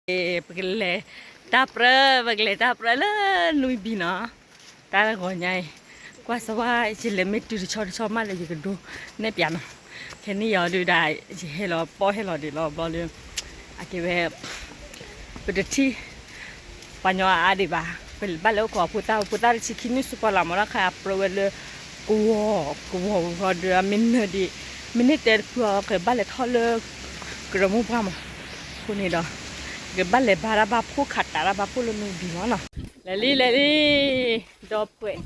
ပကလဲၤတၢ်ပြၢ, ပကလဲၤတၢ်ပြၢလၢနွံဘံနီၤ, တၢ်ဂီၤညါအံၤ, ကွၢ်စၢ်ဝါ ယလဲၤမ့ၢ်တုၤတဆီတဆီမးဒီးယကဒိးနဲၣ်ပျးနီၤ, ခဲန့ၣ်ယီၤဒုးဒၣ် ယဟဲလီၤပီၢ်ဟဲလီၤဒံးလီၤဘျီဒီး, အကဲဝဲ ပတထံၣ် ပှၤညီအါအါဒံးဘၣ်, ပဘၣ်လဲၤအိၣ်ခိးအဖိသၣ်, ဖိသၣ်တဆံခံနံၣ်ဆူပှၤလၢ်မးလီၤ, ခါအပြၢဝဲလၢ ကဝီၤ, ကဝီၤဝံၤဃီဒီး အမ့ၢ်နၢၤဒံး, မ့ၢ်န့ၢ်တဲတဖုအီၤ ကဘၣ်လဲၤထီၣ်လၢ ကရၢမိၢ်ပှၢ်မး, အဃိန့ၣ်ဒီး ကဘၣ်လဲၤဘါတၢ်ဘါဖှိၣ် ခးတးတၢ်ဘါဖှိၣ်လၢနွံဘံမးနီၤ, လဲၤလံ လဲၤလံ, ဒီဖှဲး,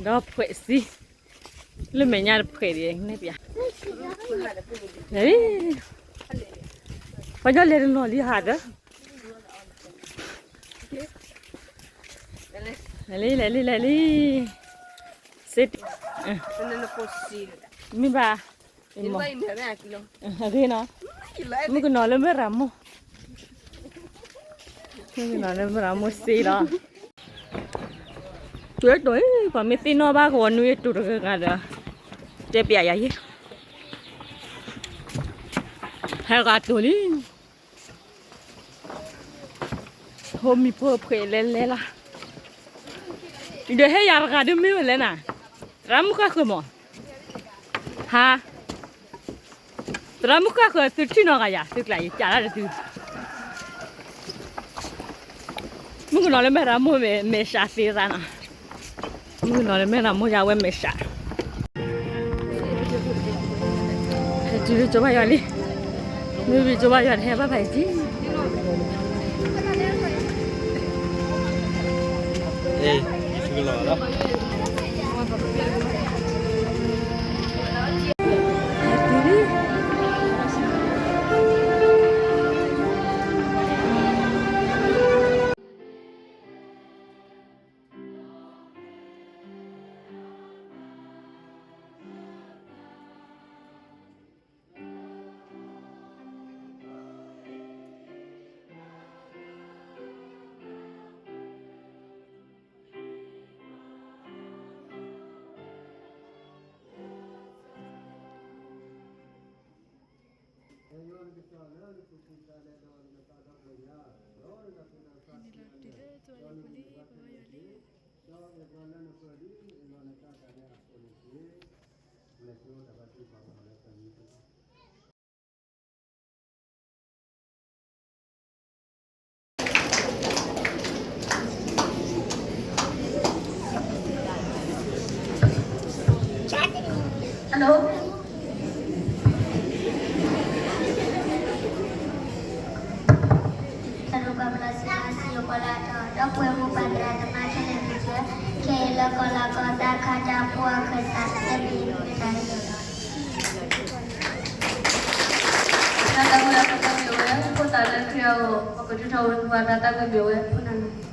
ဒီဖှဲးစံ လၢမဲာ်ညါတဖှဲးဒံးန့ၣ်ပျး, လဲၤလံ, ပှၤညီလဲၤတနီၤလံဟးဒီး, လဲၤလံ လဲၤလံ လဲၤလံ, စ့, မ့ၢ်ဘၣ်, အဂ့ၤနီၤ, မုၣ်ကနီၤလၢမဲၢ်ရၤမိၢ်, မုၣ်ကနီၤလၢမဲၢ်ရၤမိၢ်စ့လီၤ, တုၤတိၤ ပှၤမ့ၢ်သ့ၣ်နီၣ်ဘၣ်ကဝီၤနွံအံၤတိၤတဂၤဂၤဒီး, တဲပျးယၤယဲ, ဟဲဂၤတိၤလံ ဟိမံၤဖိဖှဲးလဲၤလဲၤလီၤ, ဒီးဟဲယၤတဂၤဒုးမ့ၢ်ဝဲလဲၣ်နၤ, သရၣ်မုၣ်ဃၣ်ဃၢၤမး, ဟါ, သရၣ်မုၣ်ဃၣ်ဃၢၤ သုထံၣ်နီၤဂၤယၤ သုကျးယကးလၢတသု, မုၣ်ကနီၤလၢမဲၢ်ရၤမိၢ်မဲာ်စှးသ့သးနီၤ, မုၣ်ကနီၤလၢမဲၢ်ရၤမိၢ်ယၤဝဲမဲာ်စှး ဟဲတုၤလၢကၠိဘါယွၤလံ, မ့ၢ်ဝံၤကၠိဘါယွၤတဟဲဘၣ်ဖးအံၤကံ, ဟဲတုၤလံ Hello. တၢ်ဒိၣ်ကီၢ်ပလီၢ်စံးဘၣ်စံယိၤပီလၢအတီၤ ဒီပုၢ်ဝဲၢ်မိၢ်ပၢ်သရၣ်သမါခဲလၢာ်သ့ၣ်ဧၢ, ခဲအံၤလၢကီၢ်လီၤကီၢ်သးခါတၢ်ပှီၢ်အခၢၣ်သး သၢဘ့ၣ်မ့ၢ်တၢ်ဟ့ၣ်လီၤလီၤ. တၢ်သးဝံၣ်အကတၢၢ်မ့ၢ်ဝဲ ဖိသၣ်လၢခရံာ်အအိၣ် ပကထုးထီၣ်ဝဲပှၤတၢ်သးဝံၣ်မ့ၢ်ဝဲ ဖိနၢ်လၢ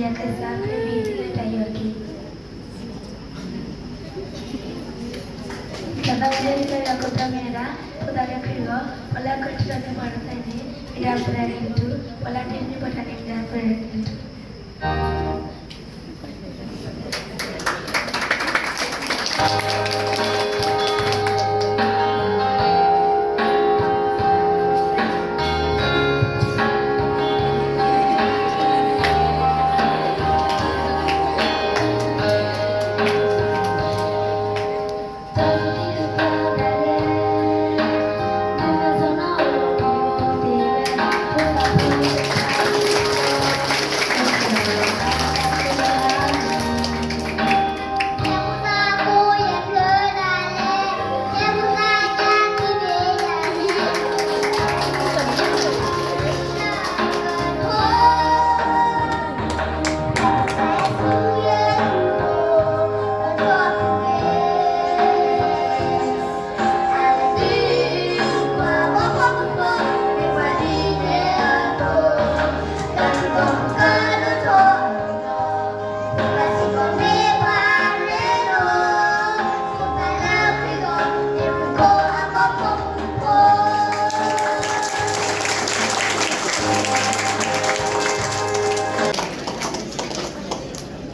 ကစၢ်ခရံာ်မံၤလၢတၢ်ယီၢ်က့ၤ တၢ်ဘါယွၤလၢတၢ်လၢကီၢ်ပျၢ်မ့ၢ်ဝဲဒၣ် ဖိသၣ်လၢခရံာ်အဂီၢ် ပှၤလၢအကွဲးထူလီၤန့ၢ်ပှၤတဖၣ်န့ၣ် မ့ၢ်ဒၣ်ပှၤဒၣ်ကလုာ်တက့ၢ်. ပှၤလၢအတ့န့ၢ်ပှၤတၢ်န့ၣ် မ့ၢ်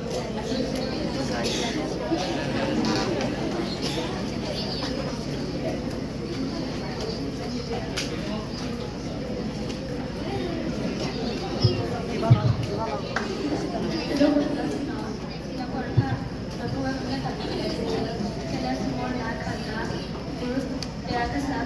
ဒၣ်ပှၤဒၣ်ကလုာ်တက့ၢ်. ပကစၢ်